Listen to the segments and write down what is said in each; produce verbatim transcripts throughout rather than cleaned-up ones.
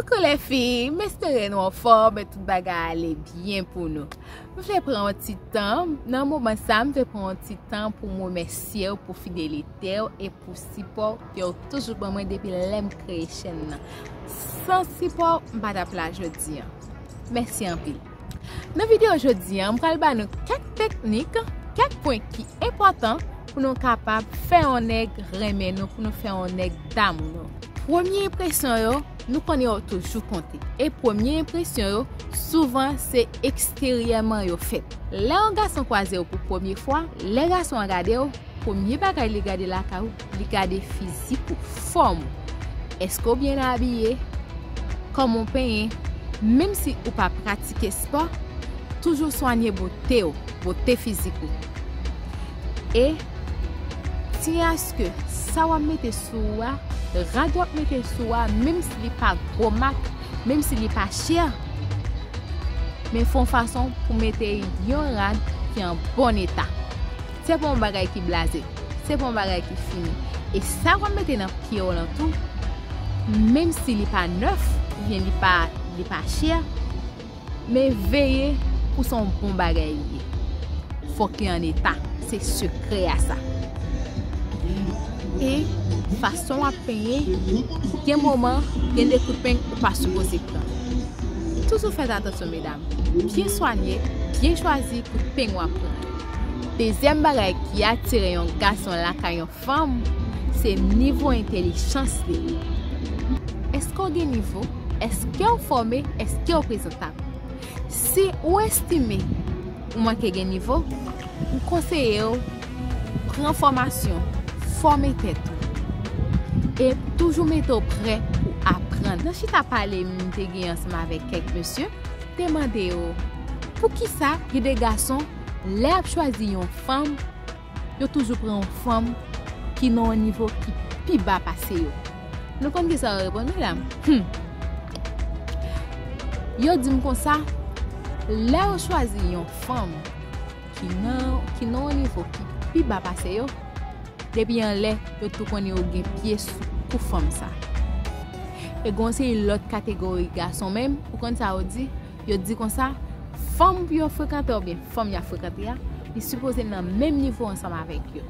Koukou lèfi, m espere nou anfòm e tout bagay ale byen pou nou. M vle pran yon ti tan, nan moman sa, m vle pran yon ti tan pou m remèsye w pou fidelite w e pou sipò ke w toujou ban mwen depi lè m kreye chèn nan. San sipò w, m pa t ap la jodi a. Mèsi anpil. Nan videyo jodi a, m pral ba nou kèk teknik, kèk pwen ki enpòtan pou nou kapab fè yon nèg renmen nou, pou nou fè yon nèg damou nou. Premye enpresyon yo, nou konnen yo toujou konte. E premye enpresyon yo, souvan se eksteryèman yo fèt. Lè yon gason kwaze w pou premye fwa, lè gason an gade w, premye bagay li gade lakay ou, li gade fizik ou, fòm ou. Èske w byen abiye? Kòman w penyen? Menm si ou pa pratike spò, toujou swanye bote w, bote fizik ou. E tyen aske sa w ap mete sou ou a, rad w ap mete sou ou a, menm si li pa gwo mak, menm si li pa chè, men fè yon fason pou mete yon rad ki an bon eta. Se pa yon bagay ki blaze, se pa yon bagay ki fini. E sa w ap mete nan pye w lan tou, menm si li pa nèf, oubyen li pa, li pa chè, men veye pou se yon bon bagay li ye. Fòk li an eta, se sekrè a sa. E fason w ap penyen, gen moman, gen de kout peng ou pa sipoze pran. Toujou fè atansyon, medam. Byen swanye, byen chwazi kout peng w ap pran. Dezyèm bagay ki atire yon gason lakay yon fanm, se nivo entèlijans li. Èske w gen nivo? Èske w fòme? Èske w prezantab? Si ou estime ou manke gen nivo, m konseye w pran fòmasyon, fòme tèt ou. E toujou mete w prè pou aprann. Nan chita pale m te gen ansanm avèk kèk mesye, te mande yo, poukisa gen de gason, lè y ap chwazi yon fanm, yo toujou pran yon fanm ki nan yon nivo ki pi ba pase yo? Nou konn kisa yo reponn, medam? Hmm. Yo di m konsa, lè yo chwazi yon fanm ki nan, ki nan yon nivo ki pi ba pase yo, depi anlè, yo tou konnen yo gen pye sou kou fanm sa. E gen yon seri lòt kategori gason menm, ou konn sa yo di? Yo di konsa, fanm pou yo frekante oubyen fanm y ap frekante a, li sipoze nan menm nivo ansanm avèk yo.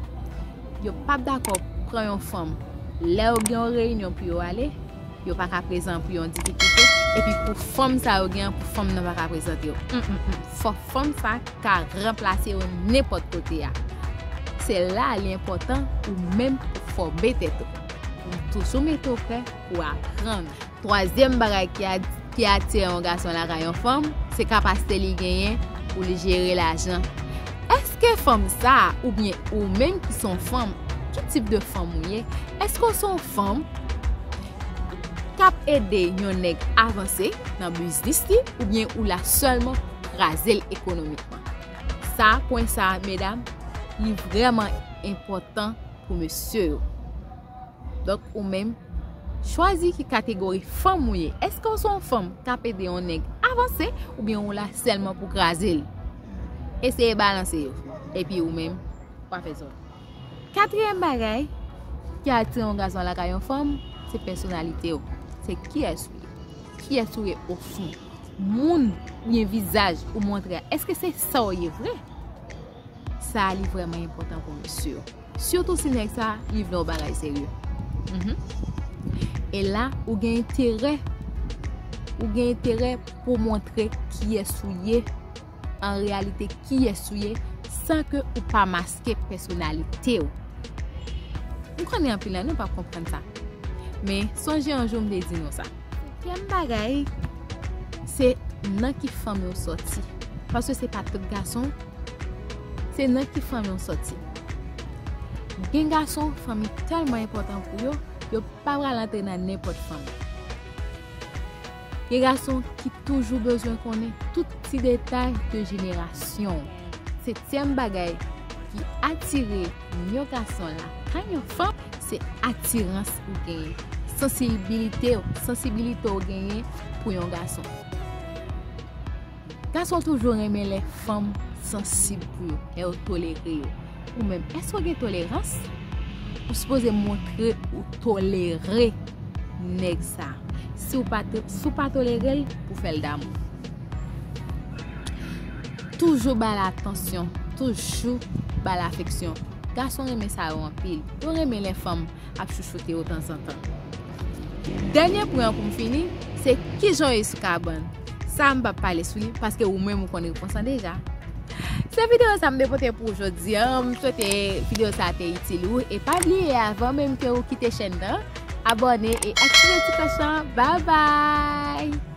Yo p ap dakò pran yon fanm lè yo gen yon reyinyon pou yo ale, yo pa ka prezan pou yon difikilte, epi pou fanm sa yo gen an, pou fanm nan pa ka prezante yo. Mm, mm, mm. Fò fanm sa ka ranplase yo nenpòt kote a. Se la li enpòtan ou menm pou fòme tèt ou. Ou toujou mete w prè pou aprann. Twazyèm bagay ki a-, ki atire yon gason lakay yon fanm, se kapasite li genyen pou li jere lajan. Èske fanm sa a, oubyen ou menm ki se yon fanm, ki tip de fanm ou ye? Èske w se yon fanm k ap ede yon nèg avanse nan biznis li, oubyen ou la sèlman pou kraze l ekonomikman? Sa, pwen sa, medam, li vrèman enpòtan pou mesye yo. Donk, ou menm, chwazi ki kategori fanm ou ye. Èske w se yon fanm k ap ede yon nèg avanse, oubyen ou la sèlman pou kraze l? Eseye balanse yo. Epi ou menm, w a fè sa. Katriyèm bagay ki atire yon gason lakay yon fanm, se pèsonalite w. Se kiyès ou ye. Kiyès ou ye ofon. Moun oubyen vizaj ou montre a, èske se sa w ye vre? Sa a li vrèman enpòtan pou mesye yo. Sitou si nèg sa a, li vle yon bagay serye. Mhm. E la, ou gen enterè, ou gen enterè pou montre kiyès ou ye, an reyalite kiyès ou ye, san ke ou pa maske pèsonalite w. M konnen anpil nan nou p ap konprann sa. Men sonje yon jou m te di nou sa. Senkyèm bagay, se nan ki fanmi w sòti. Paske se pa tout gason, se nan ki fanmi w sòti. Gen gason, fanmi tèlman enpòtan pou yo, yo pa pral antre nan nenpòt fanmi. Gen gason ki toujou bezwen konnen tout ti detay de jenerasyon w. Setyèm bagay ki atire yon gason lakay yon fanm, se atirans ou genyen, sansibilite w, sansibilite w genyen pou yon gason. Gason toujou renmen lè fanm sansib pou yo, lè yo tolere yo. Ou menm, èske w gen tolerans? Ou sipoze montre ou tolere nèg sa. Si w pa to- si w pa tolere l, pou fè l damou. Toujou ba l atansyon, toujou ba l afeksyon. Gason renmen sa yo anpil. Yo renmen lè fanm ap chouchoute yo tanzantan. Dènye pwen an pou m fini, se kijan w ye sou kabann. Sa m p ap pale sou li paske ou menm ou konn repons lan deja. Se videyo sa m te pote pou ou jodi a. M swete videyo sa te itil ou. E pa bliye, avan menm ke ou kite chèn nan, abòne e aktive ti klòch lan. Bye bye!